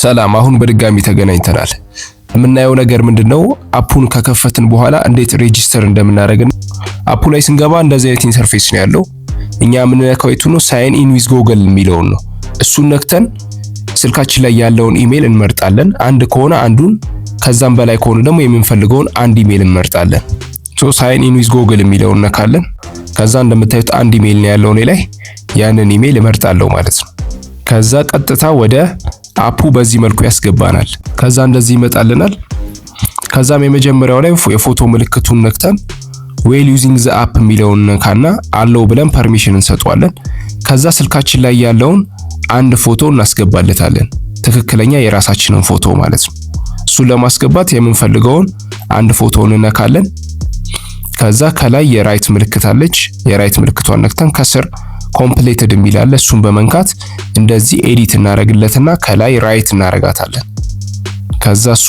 ሰላም፣ አሁን በድጋሚ ተገናኝተናል። የምናየው ነገር ምንድነው? App ኡን ከከፈትን በኋላ እንዴት register እንደምናደርግ። App ኡ ላይ ስንገባ እንደዚህ አይነት interface ነው ያለው። እኛ የምንነካው የቱ ነው? Sign in with Google የሚለውን ነው። እሱን ነክተን ስልካችን ላይ ያለውን ኢሜይል እንመርጣለን። አንድ ከሆነ አንዱን፣ ከዛም በላይ ከሆነ ደግሞ የምንፈልገውን አንድ ኢሜይል እንመርጣለን። So sign in with Google የሚለውን እነካለን። ከዛ እንደምታዩት አንድ ኢሜይል ነው ያለው እኔ ላይ፣ ያንን ኢሜይል እመርጣለሁ ማለት ነው። ከዛ ቀጥታ ወደ app ኡ በዚህ መልኩ ያስገባናል። ከዛ እንደዚህ ይመጣልናል። ከዛም የመጀመሪያው ላይ የፎቶ ምልክቱን ነክተን while using the app የሚለውን ነካና allow ብለን permission እንሰጠዋለን። ከዛ ስልካችን ላይ ያለውን አንድ ፎቶ እናስገባለታለን። ትክክለኛ የራሳችንን ፎቶ ማለት ነው። እሱን ለማስገባት የምንፈልገውን አንድ ፎቶ እንነካለን። ከዛ ከላይ የ right ምልክት አለች። የ right ምልክቷን ነክተን ከስር completed የሚል አለ። እሱን በመንካት እንደዚህ edit እናደርግለትና ከላይ right እናደርጋታለን። ከዛ እሱ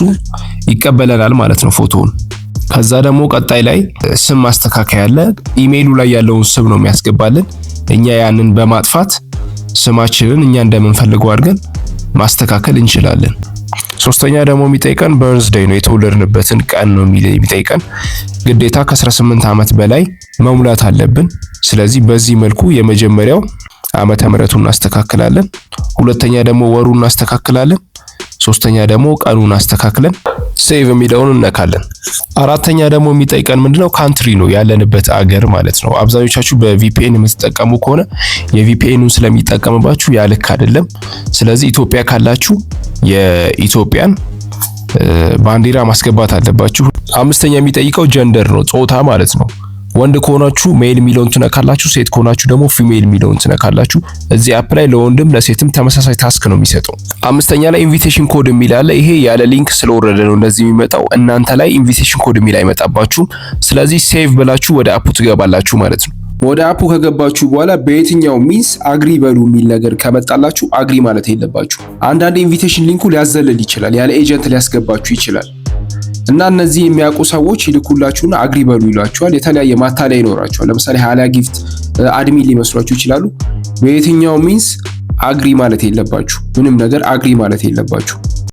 ይቀበለናል ማለት ነው ፎቶውን። ከዛ ደግሞ ቀጣይ ላይ ስም ማስተካከያ አለ። ኢሜይሉ ላይ ያለውን ስም ነው የሚያስገባልን። እኛ ያንን በማጥፋት ስማችንን እኛ እንደምንፈልገው አድርገን ማስተካከል እንችላለን። ሶስተኛ ደግሞ የሚጠይቀን birthday ነው፣ የተወለድንበትን ቀን ነው የሚጠይቀን። ግዴታ ከ18 ዓመት በላይ መሙላት አለብን። ስለዚህ በዚህ መልኩ የመጀመሪያው ዓመተ ምህረቱን እናስተካክላለን። ሁለተኛ ደግሞ ወሩን እናስተካክላለን። ሶስተኛ ደግሞ ቀኑን አስተካክለን save የሚለውን እነካለን። አራተኛ ደግሞ የሚጠይቀን ምንድነው? Country ነው፣ ያለንበት አገር ማለት ነው። አብዛኞቻችሁ በ VPN የምትጠቀሙ ከሆነ የ VPN ኑን ስለሚጠቀምባችሁ ያ ልክ አይደለም። ስለዚህ ኢትዮጵያ ካላችሁ የኢትዮጵያን ባንዲራ ማስገባት አለባችሁ። አምስተኛ የሚጠይቀው gender ነው፣ ጾታ ማለት ነው። ወንድ ከሆናችሁ male የሚለውን ትነካላችሁ። ሴት ከሆናችሁ ደግሞ female የሚለውን ትነካላችሁ። እዚህ app ላይ ለወንድም ለሴትም ተመሳሳይ task ነው የሚሰጠው። አምስተኛ ላይ invitation code የሚል አለ። ይሄ ያለ link ስለወረደ ነው እንደዚህ የሚመጣው። እናንተ ላይ invitation code የሚል አይመጣባችሁም። ስለዚህ save ብላችሁ ወደ app ኡ ትገባላችሁ ማለት ነው። ወደ app ኡ ከገባችሁ በኋላ በየትኛው means agree በሉ የሚል ነገር ከመጣላችሁ agree ማለት የለባችሁ። አንዳንድ invitation link ኡ ሊያዘልል ይችላል፣ ያለ agent ሊያስገባችሁ ይችላል። እና እነዚህ የሚያውቁ ሰዎች ይልኩላችሁና agree በሉ ይሏችኋል። የተለያየ ማታለያ ይኖራቸዋል። ለምሳሌ ሀሊያ ጊፍት admin ሊመስሏችሁ ይችላሉ። በየትኛው means agree ማለት የለባችሁ። ምንም ነገር agree ማለት የለባችሁ።